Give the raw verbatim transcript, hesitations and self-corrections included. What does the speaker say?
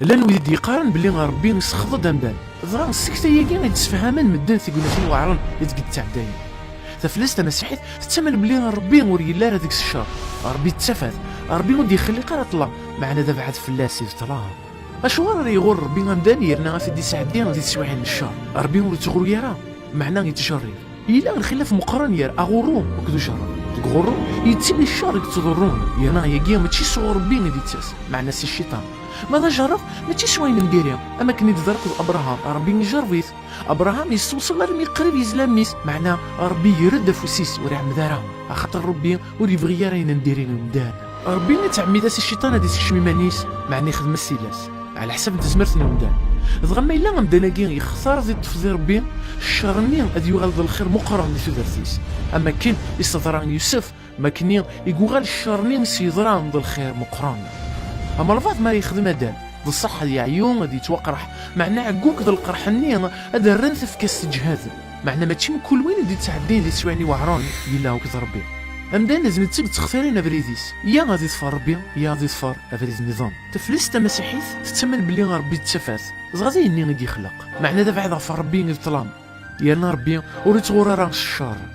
Llan wid i d-yeqqaren belli Ṛebbi isexḍ-d amdan. Dɣa s tekta-agi i d-sefhamen medden tignatin iweɛṛen i deg d-ttɛeddayen. Taflest tamasiḥit tettamen belli Ṛebbi ur yelli ara deg-s cceṛ. Ṛebbi d tafat. Ṛebbi ur d-yexliq ara ṭṭlam, meɛna d abɛad fell-as i d ṭṭlam. Acuɣer ara iɣur Ṛebbi amdan yerna ad t-id-isɛeddi di teswiɛin n cceṛ? Ṛebbi ur yettɣurru ara, meɛna yettjerrib. Yella lxilaf meqqren gar aɣurru akked ujerreb. Deg uɣurru, yettili cceṛ i yettḍurrun, yerna ayagi mačči sɣur Ṛebbi i d-yettas, meɛna si cciṭan. Ma d ajerreb, mačči s wayen n diri, am akken i d-teḍra akked Abṛaham, Ṛebbi ijerreb-it. Abṛaham yessewṣel armi qrib yezla mmi-s, meɛna Ṛebbi yerr-d afus-is, ur iɛemmed ara, axaṭer Ṛebbi ur yebɣi ara ayen n diri n umdan. Ṛebbi ittɛemmid-as i cciṭan ad isekcem iman-is, meɛna ixdem-as tilas, ɛla ḥsab n tezmert n umdan. Dɣa ma yella amdan-agi yextar ad iṭṭef di Ṛebbi, cceṛ-nni ad yuɣal d lxir meqqren di tudert-is. Am akken i s-teḍra i Yusef, makken i yuɣal cceṛ-nni s-yeḍran d lxir meqqren. Am albaɛḍ mi ara yexdem addal, d ṣṣeḥ ad yeɛyu, ad yettwaqreḥ, meɛna ɛeggug d lqerḥ-nni ad rren tafekka-s teǧhed. Meɛna mačči mkul win i d-ittɛeddin di teswiɛin iweɛṛen yella akked Ṛebbi. Amdan d netta i yettextiren abrid-is, ya ad iḍfer Ṛebbi, ya ad iḍfer abrid nniḍen. Taflest tamasiḥit tettamen belli Ṛebbi d tafat, dɣa d ayenni i d-yexleq, meɛna d abɛad ɣef Ṛebbi i d ṭṭlam. Yerna Ṛebbi ur ittɣur ara s cceṛ.